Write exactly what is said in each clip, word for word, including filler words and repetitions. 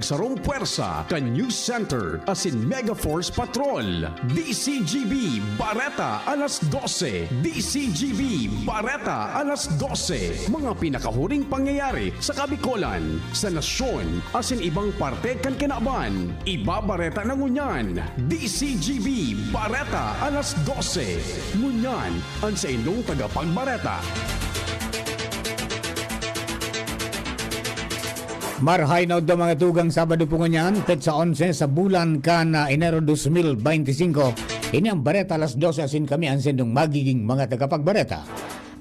Sarong pwersa kan News Center asin Mega Force Patrol. D C G B Bareta alas dose. D C G B Bareta alas dose. Mga pinakahuring pangyayari sa Kabikolan, sa nasyon, asin ibang parte kan kinaban. Ibabareta na ngunyan. D C G B Bareta alas dose. Ngunyan, an saindong tagapagbareta. Marahay na udto, mga tugang. Sabado po ngunyan, petsa onse sa bulan kan, ah, Enero dos mil beinti singko. Ini ang Bareta alas dose, asin kami an saindong magiging mga tagapagbareta.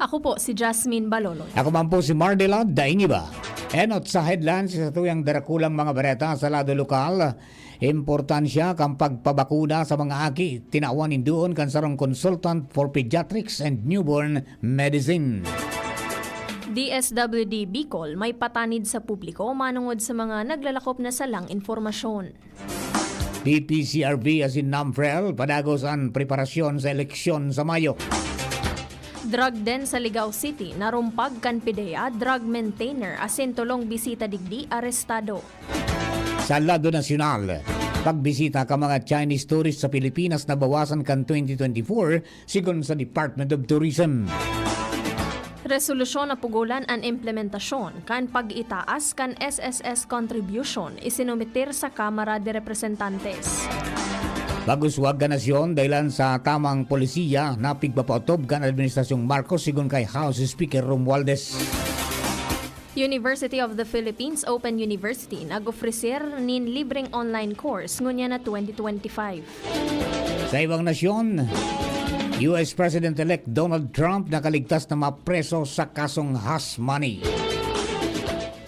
Ako po si Jasmine Baloloy. Ako man po si Mardelad Daingiba. Enot sa headlines sa tuyang darakulang mga bareta sa lado lokal. Importansya kan pagpabakuna sa mga aki, tinawan nin duon kan sarong consultant for pediatrics and newborn medicine. D S W D Bicol may patanid sa publiko manongod sa mga naglalakop na salang impormasyon. P P C R B asin NAMFREL padagos an preparasyon sa eleksyon sa Mayo. Drug den sa Ligao City, narumpag kan PDEA, drug maintainer asin tolong bisita digdi arestado. Sa lado nasyonal, pagbisita kan mga Chinese tourist sa Pilipinas nabawasan kan twenty twenty-four, sigon sa Department of Tourism. Resolusyon na pugolan an implementasyon kan pag-itaas kan S S S contribution isinumitir sa Kamara de Representantes. Pag-uswag kan nasyon dahelan sa tamang polisiya na pigpapaotob kan Administrasyong Marcos, sigon kay House Speaker Romualdez. University of the Philippines Open University nag-ofreser nin libreng online course ngunyan na twenty twenty-five. Sa ibang nasyon, U S President-elect Donald Trump nakaligtas na mapreso sa kasong hush money.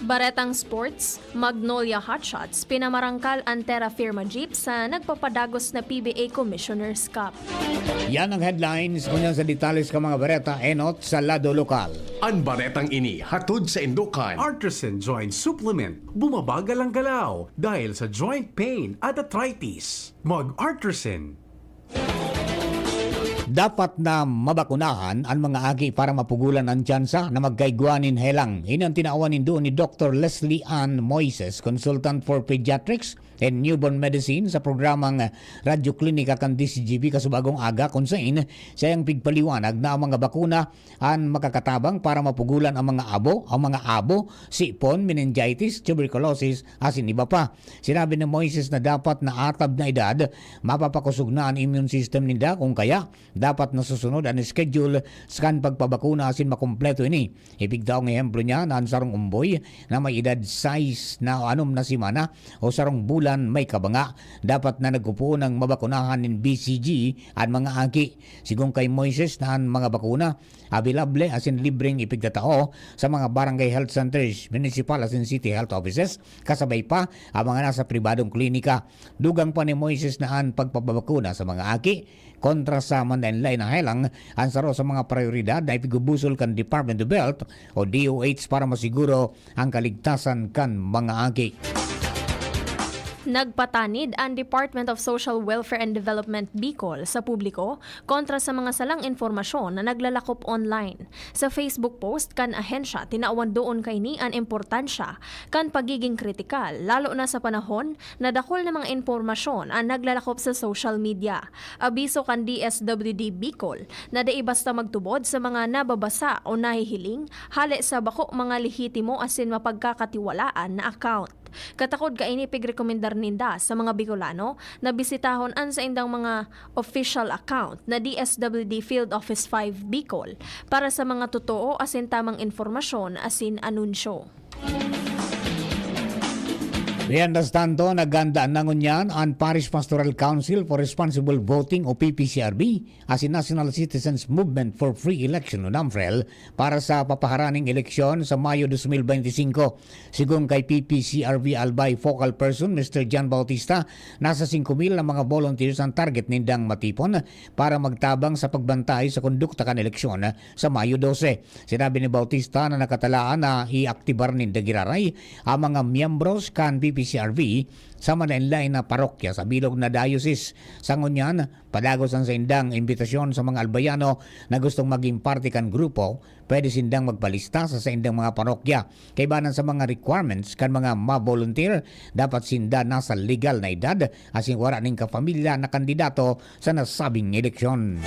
Baretang sports, Magnolia Hotshots pinamarangkal an Terra Firma Jeep sa nagpapadagos na P B A Commissioner's Cup. Yan ang headlines. Ngunyan sa detalye kan mga bareta, enot sa lado lokal. An baretang ini hatod saindo kan Artisan Joint Supplement. Bumabagal ang galaw dahil sa joint pain at arthritis. Mag-Artisan. Dapat na mabakunahan an mga aki para mapugolan an tsansa na magkaigwa nin helang. Ini an tinawan nin duon ni Doktor Leslie Ann Moises, Consultant for Pediatrics and Newborn Medicine, sa programang Radyo Klinika kan D C G B kasubagong aga, kun saen saiyang pigpaliwanag na ang mga bakuna an makakatabang para mapugolan ang mga abo, ang mga abo, sipon, meningitis, tuberculosis, asin iba pa. Sinabi ni Moises na dapat na atab na edad, mapapakosog na an immune system ninda, kung kaya, dapat nasusunod an schedule sa kan pagpabakuna asin makumpleto ini. Ipigtaong ehemplo niya na an sarong omboy na may edad sais na o anom na semana o sarong bulan may kabanga, dapat na nagpopoon na mabakunahan nin B C G an mga aki. Sigon kay Moises na an mga bakuna, abilable asin libreng ipigtatao sa mga barangay health centers, municipal asin city health offices, kasabay pa ang mga nasa pribadong klinika. Dugang pa ni Moises na an pagpapabakuna sa mga aki kontra sa manlaen-laen na helang an saro sa mga prayoridad na ipigubusol kan Department of Health o D O H para masiguro ang kaligtasan kan mga aki. Nagpatanid an Department of Social Welfare and Development Bicol sa publiko kontra sa mga salang impormasyon na naglalakop online. Sa Facebook post kan ahensya, tinawan doon kaini an importansya kan pagiging kritikal, lalo na sa panahon na dakul na mga impormasyon an naglalakop sa social media. Abiso kan D S W D Bicol na dai basta magtubod sa mga nababasa o nahihiling hale sa bako mga lehitimo asin mapagkakatiwalaan na account. Katakod kaini, pigrekomendar ninda sa mga Bicolano na bisitahon an saindang mga official account na D S W D Field Office five Bicol para sa mga totoo asin tamang impormasyon asin anunsyo. Mientras tanto, nagandaan na ngunyan an Parish Pastoral Council for Responsible Voting o P P C R B asin National Citizens Movement for Free Election o NAMFREL para sa papaharaning eleksyon sa Mayo dos mil beinti singko. Sigon kay P P C R B Albay focal person, Mister John Bautista, nasa singko mil na mga volunteers ang target nindang matipon para magtabang sa pagbantay sa kondukta kan eleksyon sa Mayo dose. Sinabi ni Bautista na nakatalaan na iaktibar ninda giraray ang mga miyembros kan P P P C R V sa malain-lain na parokya sa bilog na diocese. Sa ngunyan, padagos an saindang imbitasyon sa mga Albayano na gustong maging parte kan grupo. Pwede sindang magpalista sa saindang mga parokya. Kaibanan sa mga requirements kan mga ma-volunteer, dapat sinda nasa legal na edad asin wara nin kapamilya na kandidato sa nasabing eleksyon.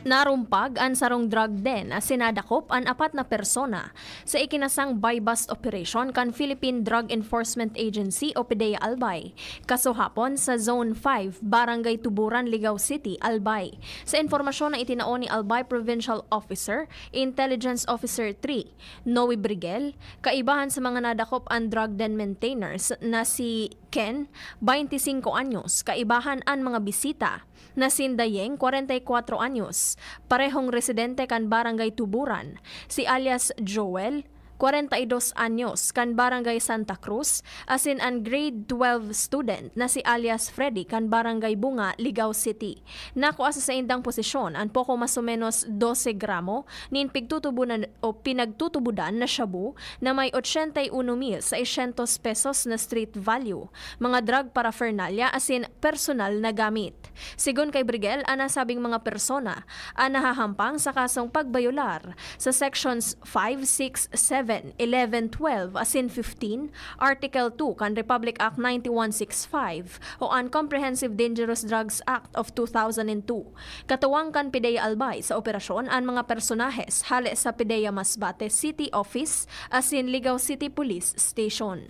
Narumpag an sarong drug den asin nadakop an apat na persona sa ikinasang buy-bust operation kan Philippine Drug Enforcement Agency o PDEA Albay, kasuhapon sa Zone five, Barangay Tuburan, Ligao City, Albay. Sa impormasyon na itinao ni Albay Provincial Officer, Intelligence Officer three, Noe Briguel, kaibahan sa mga nadakop an drug den maintainers na si Ken, twenty-cinco anyos, kaibahan an mga bisita na si Dayeng, kwarenta y kwatro anyos, parehong residente kan Barangay Tuburan, si alias Joel, kwarenta y dos anyos, kan Barangay Santa Cruz, asin an grade twelve student na si alias Freddy kan Barangay Bunga, Ligao City. Nakua sa saindang posesyon an poko mas o menos dose gramo nin pigtutubunan o pinagtutubudan na shabu na may ochenta y uno mil seiscientos pesos na street value, mga drug paraphernalia asin personal na gamit. Sigon kay Briguel, an nasabing mga persona an nahahampang sa kasong pagbayolar sa Sections five, six, seven, eleven, twelve asin fifteen, Article two kan Republic Act ninety-one sixty-five o an Comprehensive Dangerous Drugs Act of two thousand and two. Katuwang kan PDEA Albay sa operasyon an mga personahes hale sa PDEA Masbate City Office asin Ligao City Police Station.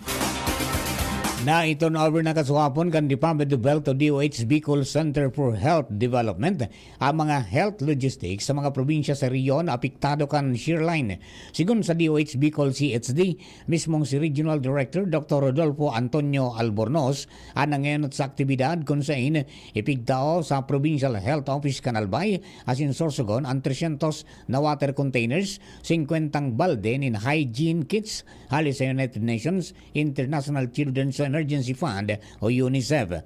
Na-turn over na kasuhapon kan Department of Health o D O H Bicol Center for Health Development ang mga health logistics sa mga probinsya sa rehiyon na apektado kan shear line. Sigon sa D O H Bicol C H D, mismong si Regional Director Doctor Rodolfo Antonio Albornoz an nangenot sa aktibidad kun sain ipigtao sa Provincial Health Office kan Albay asin Sorsogon an trescientos na water containers, singkwentang balde nin hygiene kits hali sa United Nations International Children's Emergency Fund o UNICEF,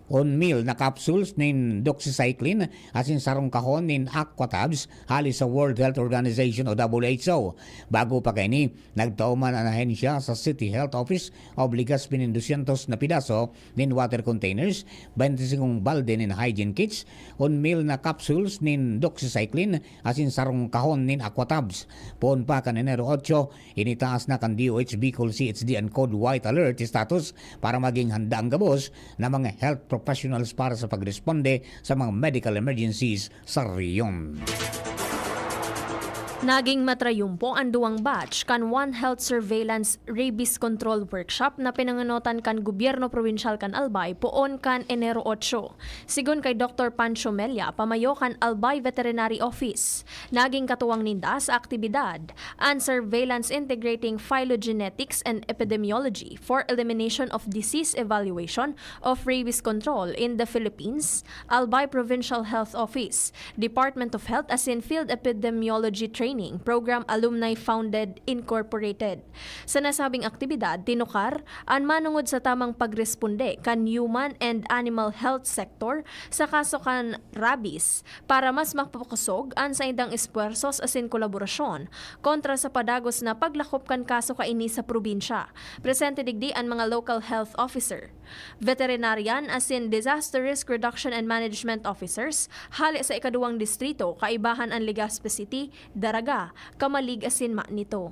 one mil na capsules nin doxycycline asin sarong kahon nin Aquatabs hali sa World Health Organization o W H O. Bago pa kaini, nagtao man an ahensya sa City Health Office og ligas nin dosyentos na pidaso nin water containers, twenty-five balde nin hygiene kits, one mil na capsules nin doxycycline asin sarong kahon nin Aquatabs. Poon pa kan Enero otso, initaas na kan D O H Bicol C H D an Code White Alert status para maging handa ang gabos na mga health professionals para sa pagresponde sa mga medical emergencies sa rehiyon. Naging matrayumpo an duwang batch kan One Health Surveillance Rabies Control Workshop na pinangenotan kan Gobyerno Probinsyal kan Albay poon kan Enero otso. Sigon kay Doktor Pancho Mella, pamayo kan Albay Veterinary Office, naging katuwang ninda sa aktibidad an Surveillance Integrating Phylogenetics and Epidemiology for Elimination of Disease Evaluation of Rabies Control in the Philippines, Albay Provincial Health Office, Department of Health asin Field Epidemiology Training Program Alumni Founded Incorporated. Sa nasabing aktibidad, tinukar an manongod sa tamang pagresponde kan human and animal health sector sa kaso kan rabies para mas mapakosog an saindang espuwersos asin kolaborasyon kontra sa padagos na paglakop kan kaso kaini sa probinsya. Presente digdi an mga local health officer, veterinarian asin Disaster Risk Reduction and Management Officers hale sa ikaduwang distrito, kaibahan an Legazpi City, Daraga, Camalig asin Manito.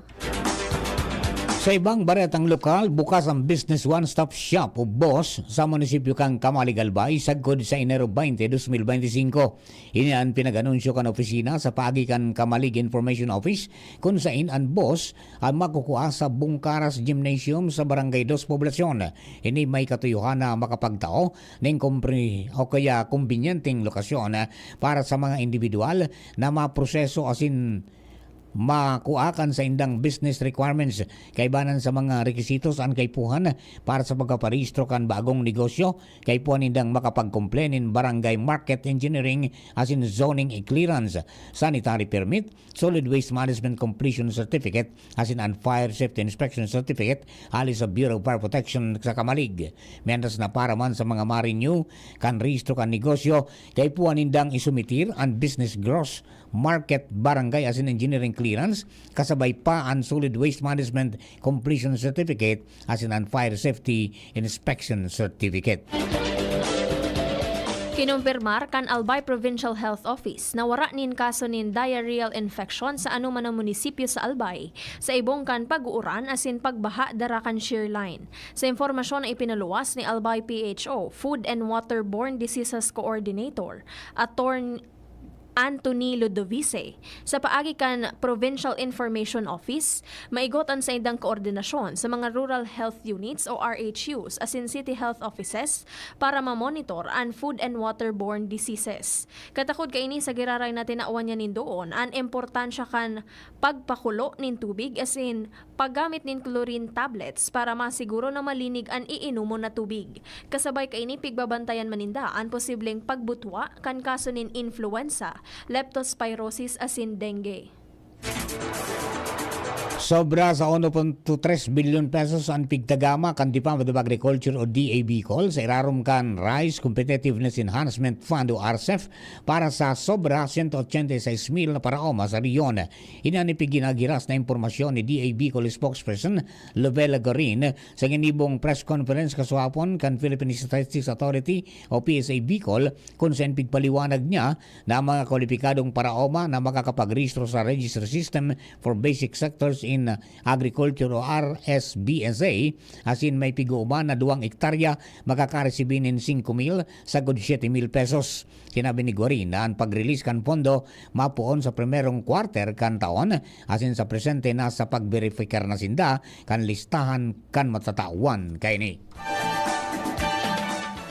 Sa ibang baretang lokal, bukas ang Business One Stop Shop o BOSS sa munisipyo kan Camalig, Albay, sagkod sa Enero twenty, dos mil benti singko. Ini an pinag-anunsyo kan opisina sa paagi kan Camalig Information Office, kun sain an BOSS an makukua sa Bungkaras Gymnasium sa Barangay Dos Poblacion. Ini may katuyohan na makapagtao nin kumpre-, o kaya kumbinyenteng lokasyon para sa mga individual na maproseso asin makua kan saindang business requirements. Kaibanan sa mga requisitos an kaipuhan para sa pagpaparehistro kan bagong negosyo, kaipuhan nindang makapagkumple nin barangay market engineering asin zoning clearance, sanitary permit, solid waste management completion certificate, asin an fire safety inspection certificate hali sa Bureau of Fire Protection sa Camalig. Mientras na para man sa mga ma-renew kan rehistro kan negosyo, kaipuhan nindang isumitir an business gross market, barangay asin engineering clearance, kasabay pa an Solid Waste Management Completion Certificate asin an Fire Safety Inspection Certificate. Kinumpirmar kan Albay Provincial Health Office na wara nin kaso nin diarrheal infection sa anoman na munisipyo sa Albay, sa ibong kan pag-uuran asin pagbaha dara kan shear line. Sa impormasyon na ipinaluwas ni Albay P H O Food and Waterborne Diseases Coordinator, Attorn-, Anthony Ludovice, sa paagi kan Provincial Information Office, maigot an saindang koordinasyon sa mga Rural Health Units o R H Us asin City Health Offices para ma-monitor an food and waterborne diseases. Katakod kaini sa giraray na tinawan niya nin doon an importansya kan pagpakulo nin tubig asin paggamit nin chlorine tablets para masiguro na malinig an iinomon na tubig. Kasabay kaini, pigbabantayan man ninda an posibleng pagbutwa kan kaso nin influenza, leptospirosis asin dengue. Sobra sa uno punto tres bilyon pesos an pigtagama kan Department of Agriculture o D A Bicol sa irarom kan Rice Competitiveness Enhancement Fund o RCEF para sa sobra sento ochenta y seis mil na paraoma sa rehiyon. Ini an ipiginagiras na impormasyon ni D A Bicol spokesperson Lovella Garin sa ginibong press conference kasuhapon kan Philippine Statistics Authority o P S A Bicol, kun saen pigpaliwanag niya na ang mga kwalipikadong paraoma na makakapagrehistro sa Register System for Basic Sectors in Agriculture o R S B S A, asin may pig-ooman na duwang ektarya, makakaresibi nin singko mil sagkod siyete mil pesos. Sinabi ni Guarin na an pag-release kan pondo mapoon sa primerong quarter kan taon, asin sa presente nasa pagberipikar na sinda kan listahan kan matatawan kaini.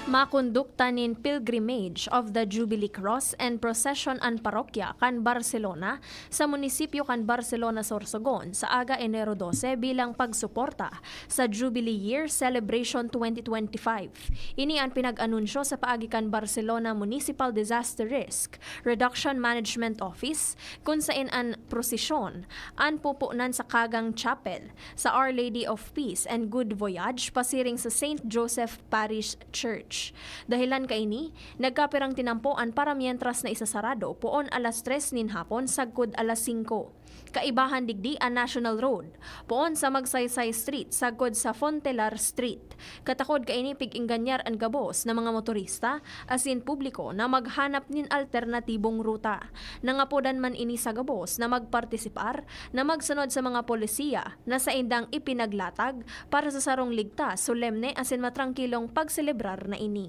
Makondukta nin Pilgrimage of the Jubilee Cross and Procession an parokya kan Barcelona sa munisipyo kan Barcelona, Sorsogon, sa aga Enero dose bilang pagsuporta sa Jubilee Year Celebration twenty twenty-five. Ini an pinag-anunsyo sa paagi kan Barcelona Municipal Disaster Risk Reduction Management Office, kun saen an prosesyon an pupunan sa Kagang Chapel sa Our Lady of Peace and Good Voyage pasiring sa Saint Joseph Parish Church. Dahelan kaini, nagkapirang tinampo an paramientras na isasarado poon alas tres nin hapon sagkod alas singko. Kaibahan digdi an National Road, poon sa Magsaysay Street sagkod sa Fontelar Street. Katakod kaini, pig-engganyar an gabos na mga motorista asin publiko na maghanap nin alternatibong ruta. Nangapodan man ini sa gabos na magpartisipar na magsunod sa mga polisiya na saindang ipinaglatag para sa sarong ligtas, solemne asin matrangkilong pagselebrar na ini.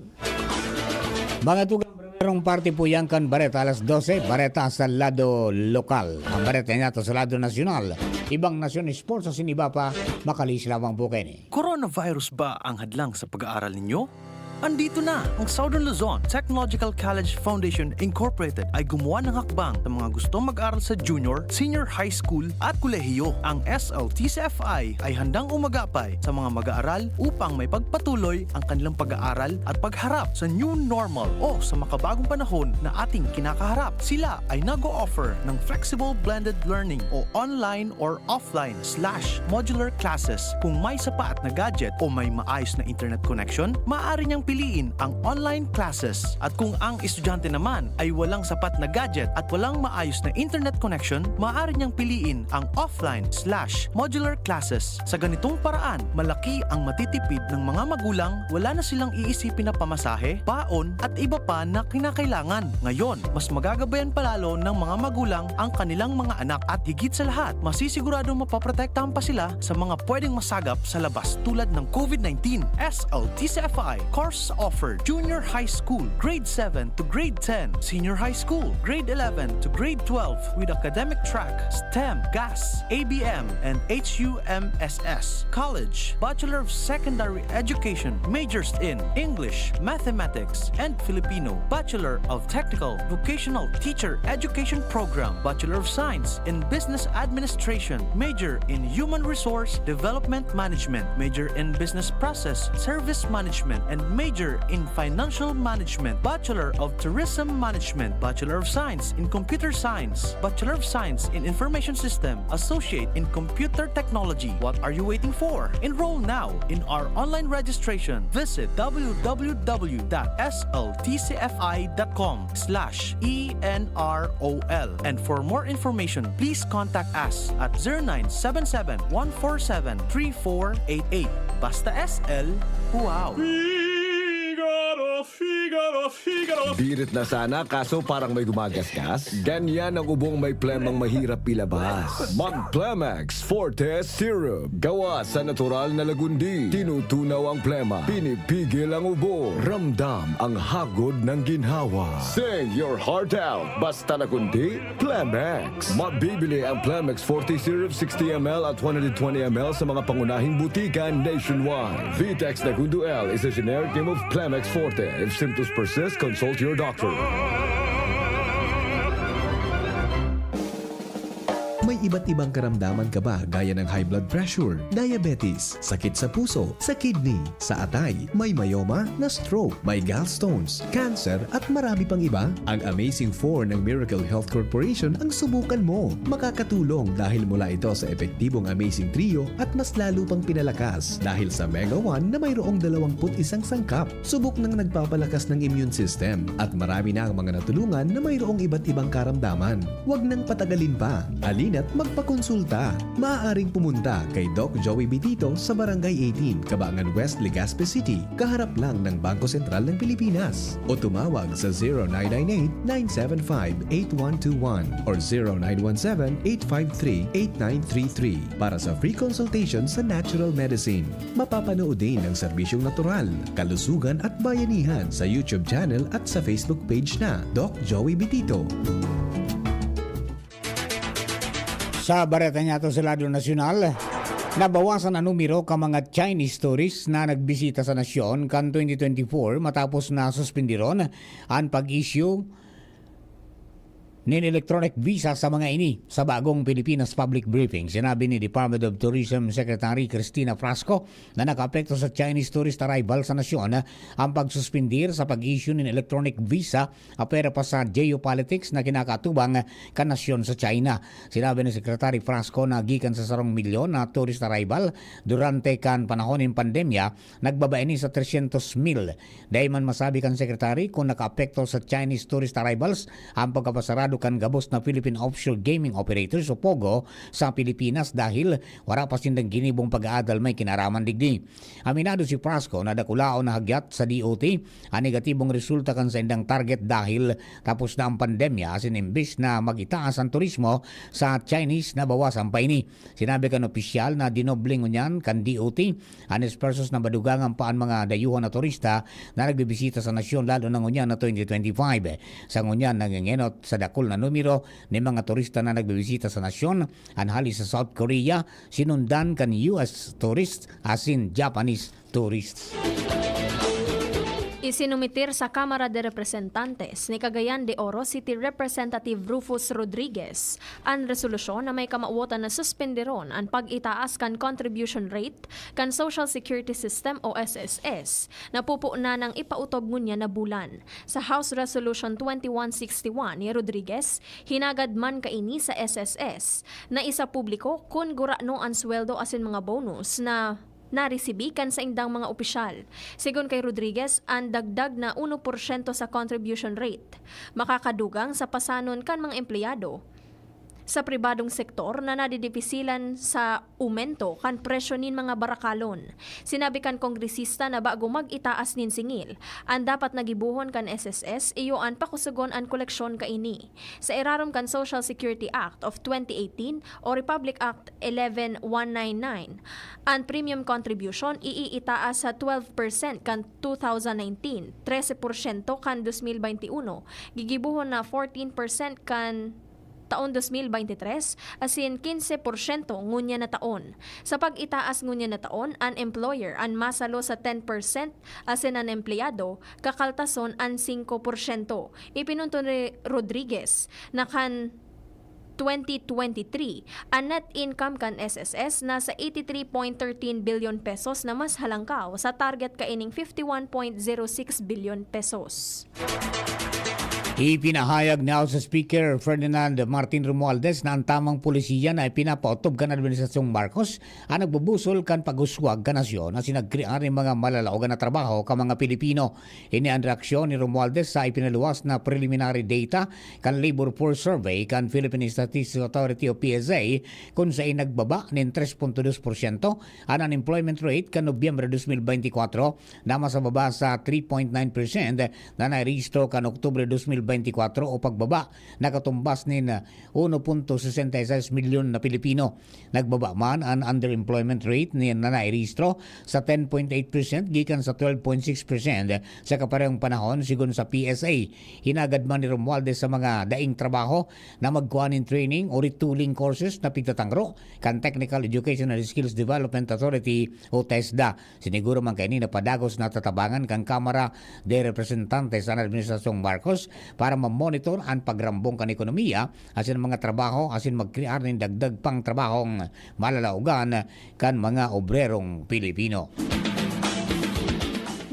Mga tugang, primerong parte po yan kan Bareta alas dose, Bareta sa lado lokal. Ang Bareta niya to sa lado nasyonal. Ibang nasyon, sports asin iba pa, makalihis lamang po kaini. Coronavirus ba ang hadlang sa pag-aaral ninyo? Andito na ang Southern Luzon Technological College Foundation Incorporated ay gumawa ng hakbang sa mga gustong mag-aral sa junior, senior high school at kolehiyo. Ang S L T C F I ay handang umagapay sa mga mag-aaral upang maipagpatuloy ang kanilang pag-aaral at pagharap sa new normal o sa makabagong panahon na ating kinakaharap. Sila ay nag-o-offer ng flexible blended learning o online or offline slash modular classes. Kung may sapat na gadget o may maayos na internet connection, maaari niyang piliin ang online classes. At kung ang estudyante naman ay walang sapat na gadget at walang maayos na internet connection, maaari niyang piliin ang offline slash modular classes. Sa ganitong paraan, malaki ang matitipid ng mga magulang, wala na silang iisipin na pamasahe, baon, at iba pa na kinakailangan. Ngayon, mas magagabayan pa lalo ng mga magulang ang kanilang mga anak at higit sa lahat, masisiguradong mapoprotektahan pa sila sa mga pwedeng masagap sa labas tulad ng COVID nineteen. S L T C F I course offered: Junior High School, Grade seven to Grade ten, Senior High School, Grade eleven to Grade twelve, with academic track STEM, GAS, A B M, and H U M S S. College, Bachelor of Secondary Education, majors in English, Mathematics, and Filipino, Bachelor of Technical Vocational Teacher Education Program, Bachelor of Science in Business Administration, major in Human Resource Development Management, major in Business Process Service Management, and Major in Financial Management, Bachelor of Tourism Management, Bachelor of Science in Computer Science, Bachelor of Science in Information System, Associate in Computer Technology. What are you waiting for? Enroll now in our online registration. Visit w w w dot s l t c f i dot com slash e n r o l. And for more information, please contact us at zero nine seven seven, one four seven, three four eight eight. Basta S L, wow! Figaro, Figaro, Figaro. Birit na sana, kaso parang may gumagasgas. Ganyan ang ubong may plemang mahirap ilabas. Mag Plemex Forte Syrup. Gawa sa natural na lagundi. Tinutunaw ang plema. Pinipigil ang ubo. Ramdam ang hagod ng ginhawa. Sing your heart out. Basta lagundi, Plemex. Mabibili ang Plemex Forte Syrup sixty m l at one hundred twenty m l sa mga pangunahing butika nationwide. Vitex Nagundo L is a generic name of Plemex Forte. If symptoms persist, consult your doctor. May iba't ibang karamdaman ka ba, gaya ng high blood pressure, diabetes, sakit sa puso, sa kidney, sa atay, may myoma, na-stroke, may gallstones, cancer, at marami pang iba? Ang Amazing four ng Miracle Health Corporation ang subukan mo. Makakatulong dahil mula ito sa epektibong Amazing Trio at mas lalo pang pinalakas dahil sa Mega one na mayroong dalawampu't isang sangkap. Subok nang nagpapalakas ng immune system at marami na ang mga natulungan na mayroong iba't ibang karamdaman. Huwag nang patagalin pa. Halina't magpakonsulta. Maaaring pumunta kay Doc Joey Bitito sa Barangay eighteen, Cabangan West, Legazpi City, kaharap lang ng Bangko Sentral ng Pilipinas. O tumawag sa zero nine nine eight, nine seven five, eight one two one or zero nine one seven, eight five three, eight nine three three para sa free consultation sa natural medicine. Mapapanood din ang serbisyong natural, kalusugan at bayanihan sa YouTube channel at sa Facebook page na Doc Joey Bitito. Sa bareta niyato sa lado nasyonal, nabawasan an numero kan mga Chinese tourists na nagbisita sa nasyon kan twenty twenty-four matapos na suspindiron an pag-issue nin electronic visa sa mga ini. Sa bagong Pilipinas Public Briefing, sinabi ni Department of Tourism Secretary Cristina Frasco na nakaapekto sa Chinese tourist arrival sa nasyon ang pagsuspindir sa pag-issue nin electronic visa apwera pa sa geopolitics na kinakatubang kan nasyon sa China. Sinabi ni Secretary Frasco na gikan sa sarong milyon na tourist arrival durante kan panahon nin pandemya, nagbaba ini sa tresyentos mil. Dai man masabi kan Secretary kun nakaapekto sa Chinese tourist arrivals ang pagkapasarado kan gabos na Philippine Offshore Gaming Operators o POGO sa Pilipinas dahil wara pa sindang ginibong pag-aadal may kinaraman digdi. Aminado si Frasco na dakulaon na hagyat sa D O T ang negatibong resulta kan saindang target dahil tapos na ang pandemya asin imbis na mag-itaas ang turismo sa Chinese, nabawasan pa ini. Sinabi kan opisyal na dinoble ngunyan kan D O T an espuwersos na madugangan pa an mga dayuhan na turista na nagbibisita sa nasyon, lalo na ngunyan na twenty twenty-five. Sa ngunyan, nangengenot sa dakul na numero nin mga turista na nagbibisita sa nasyon an hali sa South Korea, sinundan kan U S tourist asin Japanese tourists. Isinumitir sa Kamara de Representantes ni Cagayan de Oro City Representative Rufus Rodriguez an resolusyon na may kamawotan na suspenderon an pag-itaas kan contribution rate kan Social Security System o S S S, na pupo na nang ipautob ngunyan na bulan. Sa House Resolution twenty-one sixty-one ni Rodriguez, hinagad man kaini sa S S S na isapubliko kun gurano an sweldo asin mga bonus na naresibi kan saindang mga opisyal. Segun kay Rodriguez, an dagdag na uno porsyento sa contribution rate makakadugang sa pasanon kan mga empleyado sa pribadong sektor na nadidipisilan sa umento kan presyo nin mga barakalon. Sinabi kan kongresista na bago mag-itaas nin singil, an dapat na gibohon kan S S S iyo an pakusugon an koleksyon kaini. Sa irarom kan Social Security Act of twenty eighteen o Republic Act eleven one nine nine, an premium contribution iiitaas sa twelve percent kan two thousand nineteen, trese porsyento kan dos mil baynte uno, gigibohon na fourteen percent kan taon dos mil baynte tres, asin kinse porsyento ngunyan na taon. Sa pag-itaas ngunyan na taon, an employer an masalo sa ten percent, asin an empleyado kakaltason an singko porsyento. Ipinunto ni Rodriguez na kan twenty twenty-three, an net income kan S S S nasa eighty-three point thirteen billion pesos na mas halangkaw sa target kaining fifty-one point zero six billion pesos. Ipinahayag ni House Speaker Ferdinand Martin Romualdez na an tamang polisiya na ipinapaotob kan Administrasyong Marcos an nagbubusol kan pag-uswag kan nasyon asin nagkrear nin mga malalaogan na trabaho kan mga Pilipino. Ini an reaksyon ni Romualdez sa ipinaluwas na preliminary data kan Labor Force Survey kan Philippine Statistics Authority o P S A, kun sain nagbaba nin tres punto dos porsyento an unemployment rate kan Nobyembre dos mil beintikwatro na mas mababa sa three point nine percent na nairehistro kan Oktubre dos mil beintikwatro o pagbaba na katumbas nin uno punto sesenta y seis milyon na Pilipino. Nagbaba man an underemployment rate ni na nairehistro sa ten point eight percent gikan sa twelve point six percent sa kaparehong panahon, sigon sa P S A. Hinagad man ni Romualdez sa mga daing trabaho na magkua nin training o retooling courses na pigtatangro kan Technical Education and Skills Development Authority o TESDA. Siniguro man kaini na padagos na tatabangan kan Kamara de Representantes an Administrasyong Marcos para mamonitor an pagrambong kan ekonomiya asin mga trabaho asin magkrear nin dagdag pang trabahong malalaogan kan mga obrerong Pilipino.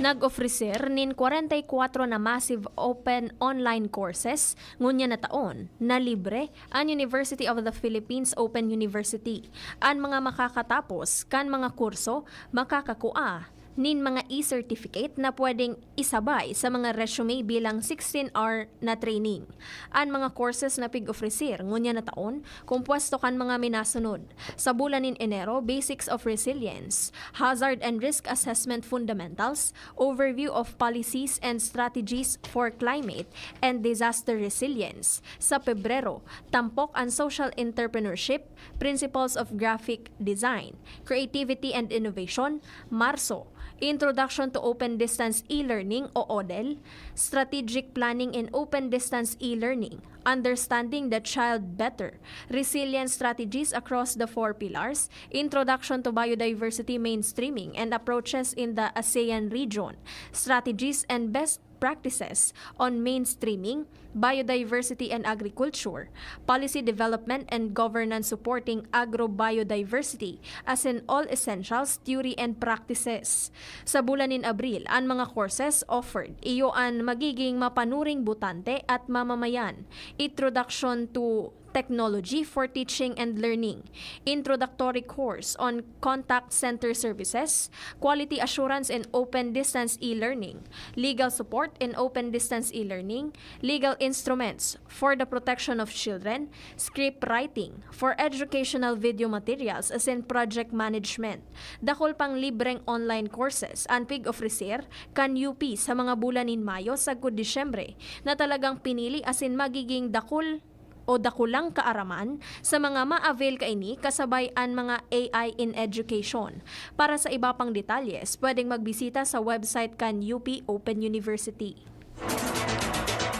Nag-ofrecer nin kwarenta y kwatro na massive open online courses ngunyan na taon na libre an University of the Philippines Open University. An mga makakatapos kan mga kurso makakakua nin mga e-certificate na pwedeng isabay sa mga resume bilang sixteen-hour na training. An mga courses na pig-ofrecer ngunyan na taon, kompuesto kan mga minasunod. Sa bulan nin Enero, Basics of Resilience, Hazard and Risk Assessment Fundamentals, Overview of Policies and Strategies for Climate and Disaster Resilience. Sa Pebrero, tampok an Social Entrepreneurship, Principles of Graphic Design, Creativity and Innovation. Marso, Introduction to Open Distance E-Learning o ODEL, Strategic Planning in Open Distance E-Learning, Understanding the Child Better, Resilience Strategies Across the Four Pillars, Introduction to Biodiversity Mainstreaming and Approaches in the ASEAN Region, Strategies and Best Practices on Mainstreaming, Biodiversity and Agriculture, Policy Development and Governance Supporting Agro-Biodiversity, asin All Essentials, Theory and Practices. Sa bulan nin Abril, an mga courses offered iyo an magiging mapanuring botante at mamamayan, Introduction to Technology for Teaching and Learning, Introductory Course on Contact Center Services, Quality Assurance in Open Distance E-Learning, Legal Support in Open Distance E-Learning, Legal Instruments for the Protection of Children, Script Writing for Educational Video Materials asin Project Management. Dakul pang libreng online courses an pig-ofrecer kan U P sa mga bulan nin Mayo sagkod Disyembre na talagang pinili asin magiging dakul o dakulang kaaraman sa mga ma-avail kaini kasabay an mga A I in education. Para sa iba pang detalyes, pwedeng magbisita sa website kan U P Open University.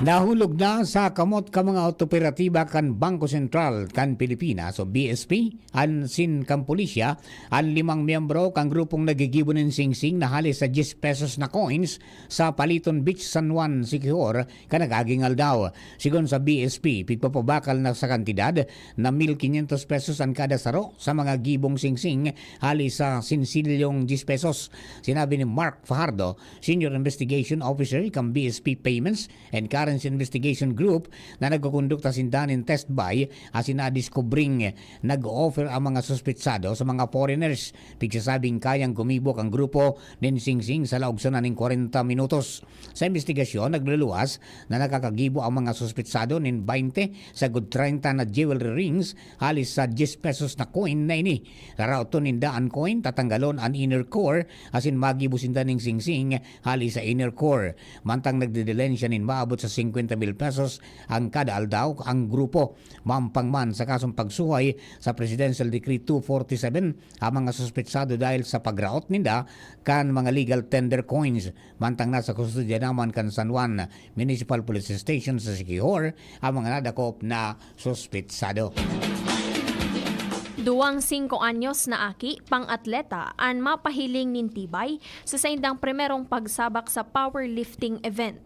Nahulog na sa kamot kan mga operatiba kan Bangko Sentral kan Pilipinas o B S P, asin kan pulisya, an limang miyembro kan grupong nagigibo nin singsing na hale sa diyes pesos na coins sa Paliton Beach, San Juan, Siquijor, kan nag-aging aldaw. Sigon sa B S P, pigpapabakal na sa kantidad na mil quinientos pesos an kada saro sa mga gibong singsing hale sa sinsilyong diyes pesos. Sinabi ni Mark Fajardo, Senior Investigation Officer kan B S P Payments and Currency Investigation Group, na nagkukondukta sinda nin test buy asin nadiskubring nag-o-offer ang mga suspetsado sa mga foreigners. Pigsasabing kayang gumibo kan grupo nin singsing sa laog sana nin kwarenta minutos. Sa imbestigasyon, nagluluwas na nakakagibo ang mga suspetsado nin baynte sagkod treinta na jewelry rings hale sa diyes pesos na coin na ini. Raraoton ninda an coin, tatanggalon an inner core, asin magibo sinda nin singsing hale sa inner core. Mantang nagdedelen siya nin maabot sa singkwenta mil pesos ang kada aldaw ang grupo. Mampang man sa kasong pagsuhay sa Presidential Decree two forty-seven ang mga suspetsado dahil sa pagraot ninda kan mga legal tender coins. Mantang nasa kustodiya naman kan San Juan Municipal Police Station sa Siquijor ang mga nadakop na suspetsado. Duwang singko anyos na aki, pang-atleta, an mapahiling nin tibay sa saindang primerong pagsabak sa powerlifting event.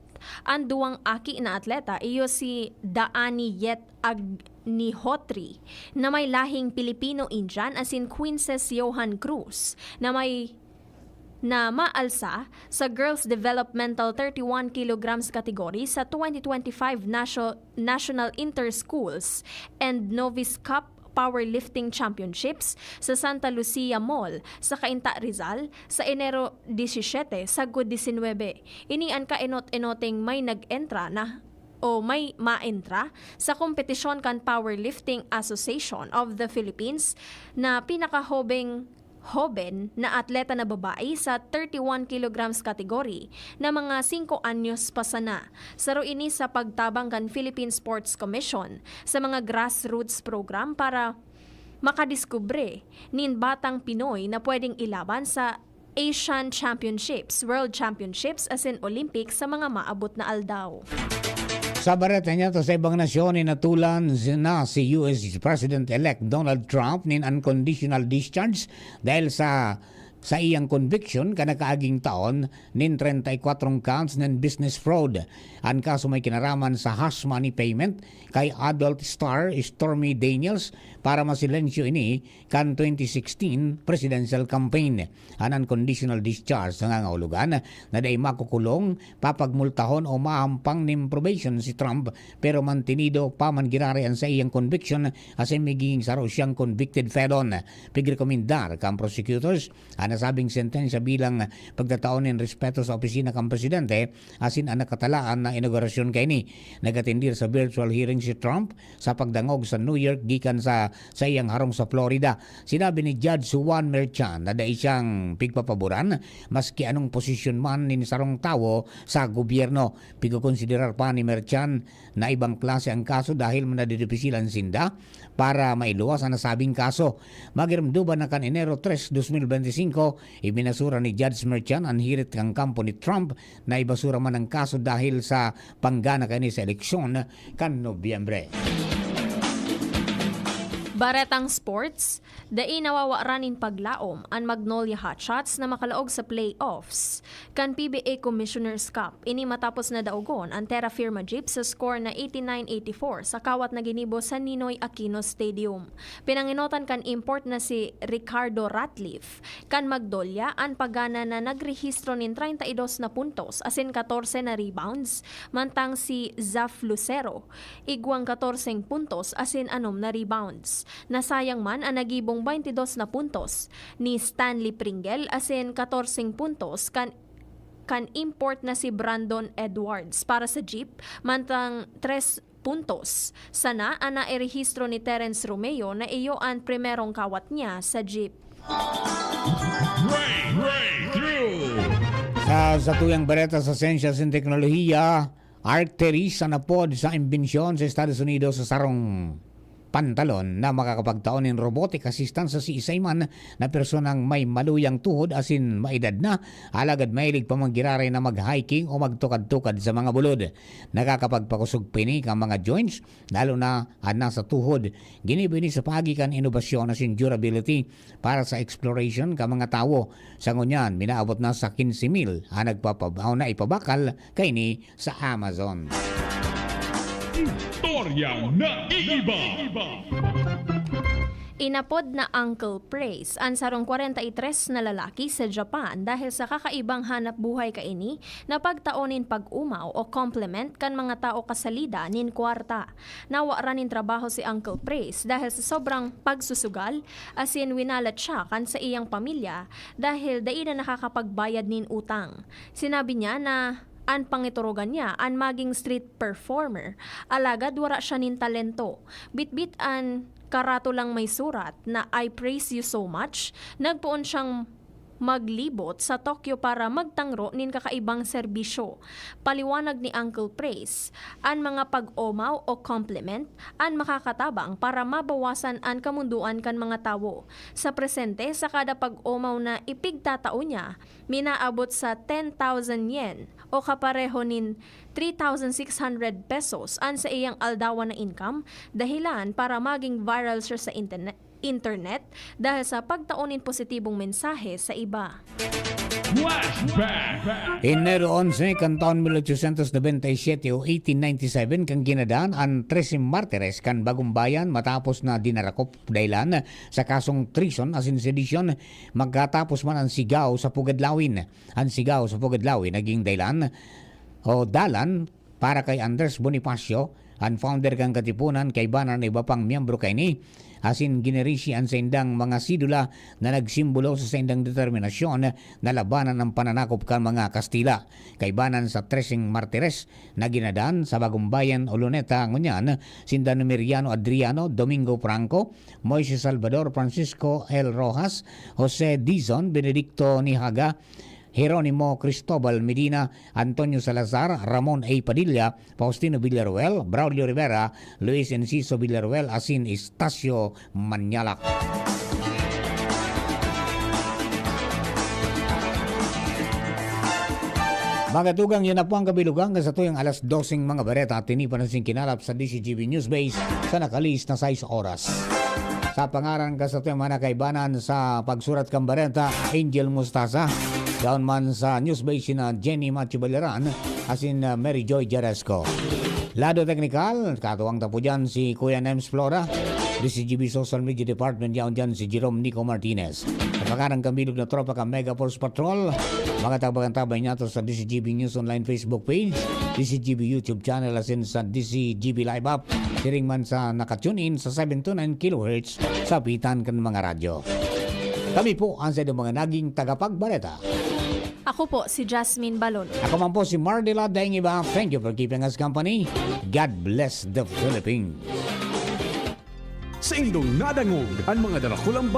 An duwang aki na atleta iyo si Daani Yet Ag- Nihotri, na may lahing Pilipino-Indian, asin Quinces Johan Cruz, na may, na maalsa sa Girls Developmental thirty-one kilograms category sa twenty twenty-five Natio-, National Inter-Schools and Novice Cup Powerlifting Championships sa Santa Lucia Mall sa Cainta, Rizal, sa Enero disisete sagkod disinwebe. Ini an kaenot-enoting may nag-entra na o may maentra sa kompetisyon kan Powerlifting Association of the Philippines na pinakahobeng hoben na atleta na babae sa thirty-one kilograms category na mga singko anyos pa sana. Saro ini sa pagtabang kan Philippine Sports Commission sa mga grassroots program para makadiskubre nin batang Pinoy na pwedeng ilaban sa Asian Championships, World Championships asin Olympics sa mga maabot na aldaw. Sa bareta niya to, sa ibang nasyon, inatulan na si U S President-elect Donald Trump nin unconditional discharge dahil sa, sa iyang conviction kan nakaaging taon nin treinta y cuatro counts nin business fraud. An kaso may kinaraman sa hush money payment kay adult star Stormy Daniels para masilensyo ini kan twenty sixteen presidential campaign. An unconditional discharge nangangahulugan na dai makukulong, papagmultahon o maampang nin probation si Trump, pero mantinido pa man giraray an saiyang conviction asin magiging saro siyang convicted felon. Pigrekomendar kan prosecutors an nasabing sentensya bilang pagtatao nin respeto sa opisina kan presidente asin an nakatalaan na inaugurasyon kaini. Nag-atendir sa virtual hearing si Trump sa pagdangog sa New York gikan sa saiyang harong sa Florida. Sinabi ni Judge Juan Merchan na dai siyang pigpapaboran maski anong posisyon man nin sarong tawo sa gobyerno. Pigkokonsiderar pa ni Merchan na ibang klase ang kaso dahil madidipisilan sinda para mailuwas an nasabing kaso. Magirumduman na kan Enero tres, dos mil benti singko, ibinasura ni Judge Merchan an hirit kan kampo ni Trump na ibasura man ang kaso dahil sa panggana kaini sa eleksyon kan Nobyembre. Baretang sports, dai nawawara nin paglaom an Magnolia Hotshots na makalaog sa playoffs kan P B A Commissioner's Cup. Ini matapos na daogon an Terra Firma Jeep sa score na eighty-nine eighty-four sa kawat na ginibo sa Ninoy Aquino Stadium. Pinangenotan kan import na si Ricardo Ratliff kan Magnolia an pagana na nagrehistro nin treinta y dos na puntos asin katorse na rebounds, mantang si Zaf Lucero igwang katorseng puntos asin anom na rebounds. Nasayang man an nagibong baynte dos na puntos ni Stanley Pringle asin katorseng puntos kan, kan import na si Brandon Edwards para sa Jeep, mantang tres puntos sana an nairehistro ni Terence Romeo na iyo an primerong kawat niya sa Jeep. Break, breakthrough. Sa satuyang bareta sa siyensya asin teknolohiya, Arc'teryx an apod sa imbensyon sa Estados Unidos sa sarong pantalon na makakapagtao nin robotic assistant sa siisay man na personang may maluyang tuhod asin maedad na, alagad mahilig pa man giraray na mag-hiking o magtukad-tukad sa mga bulod. Nakakapagpakosog pa ini kan mga joints, lalo na an nasa tuhod. Ginibo ini sa paagi kan inobasyon asin durability para sa exploration kan mga tawo. Sa ngunyan, minaabot na sa quince mil an nagpapab-, o naipabakal kaini sa Amazon. Istorya na iiba. Inapod na Uncle Praise an sarong kwarenta y tres na lalaki sa Japan dahil sa kakaibang hanap buhay kaini na pagtao nin pag-omaw o compliment kan mga tao kasalida nin kwarta. Nawaran nin trabaho si Uncle Praise dahil sa sobrang pagsusugal, asin winalat siya kan saiyang pamilya dahil dai na nakakapagbayad nin utang. Sinabi niya na an pangiturugan niya an maging street performer, alagad wara siya nin talento. Bitbit an karatolang may surat na "I praise you so much." Nagpoon siyang maglibot sa Tokyo para magtangro nin kakaibang serbisyo. Paliwanag ni Uncle Praise, an mga pag-omaw o compliment an makakatabang para mabawasan an kamundoan kan mga tawo. Sa presente, sa kada pag-omaw na ipigtatao niya, minaabot sa ten thousand yen o kapareho nin three thousand six hundred pesos an saiyang aldawan na income, dahilan para maging viral siya sa internet. internet dahil sa pagtao nin positibong mensahe sa iba. Enero onse kan taon mil ochocientos noventa y siete o eighteen ninety-seven kan ginadan an Trese Martires kan Bagong Bayan matapos na dinarakop dahilan sa kasong treason asin sedition. Magkatapos man an sigaw sa Pugad Lawin. An sigaw sa Pugad Lawin naging dahilan o dalan para kay Andres Bonifacio, an founder kan Katipunan, kaibanan na iba pang miyembro kaini, asin ginirisi an saindang mga sidula na nagsimbolo sa saindang determinasyon na labanan ang pananakop kan mga Kastila. Kaibanan sa Treseng Martires na ginadan sa Bagumbayan, Oloneta, ngunyan, sinda Numeriano Adriano, Domingo Franco, Moises Salvador, Francisco L. Rojas, Jose Dizon, Benedicto Nihaga, Jeronimo Cristobal Medina, Antonio Salazar, Ramon A. Padilla, Faustino Villaruel, Braulio Rivera, Luis Enciso Villaruel asin Estacio Manyalak. Mga tugang, yan na po ang kabilugan sa tuyang alas doseng mga bareta at tinipan na sing kinalap sa D C G B News Base sa nakalihis na sais oras. Sa pangaran ka sa tuyang mga kaibanan sa pagsurat kan bareta, Angel Mustasa, daon man sa News Base sina Jenny Macho Balaran asin uh, Mary Joy Jaresco. Lado teknikal, katuwang tapo dyan si Kuya Nems Flora. D C G B Social Media Department, yaon dyan si Jerome Nico Martinez. Sa pangaran kan bilog na tropa kan Mega Force Patrol, mga tabagan-tabay niya to sa D C G B News Online Facebook page, D C G B YouTube channel, asin sa D C G B Live app. Siring man sa naka-tune in sa seven two nine kilohertz sa pitan kan mga radyo. Kami po ang sa mga naging tagapagbareta. Ako po si Jasmine Balon. Ako man po si Mardila Daingiba. Thank you for keeping us company. God bless the Philippines. Saindong nadangog an mga darakulang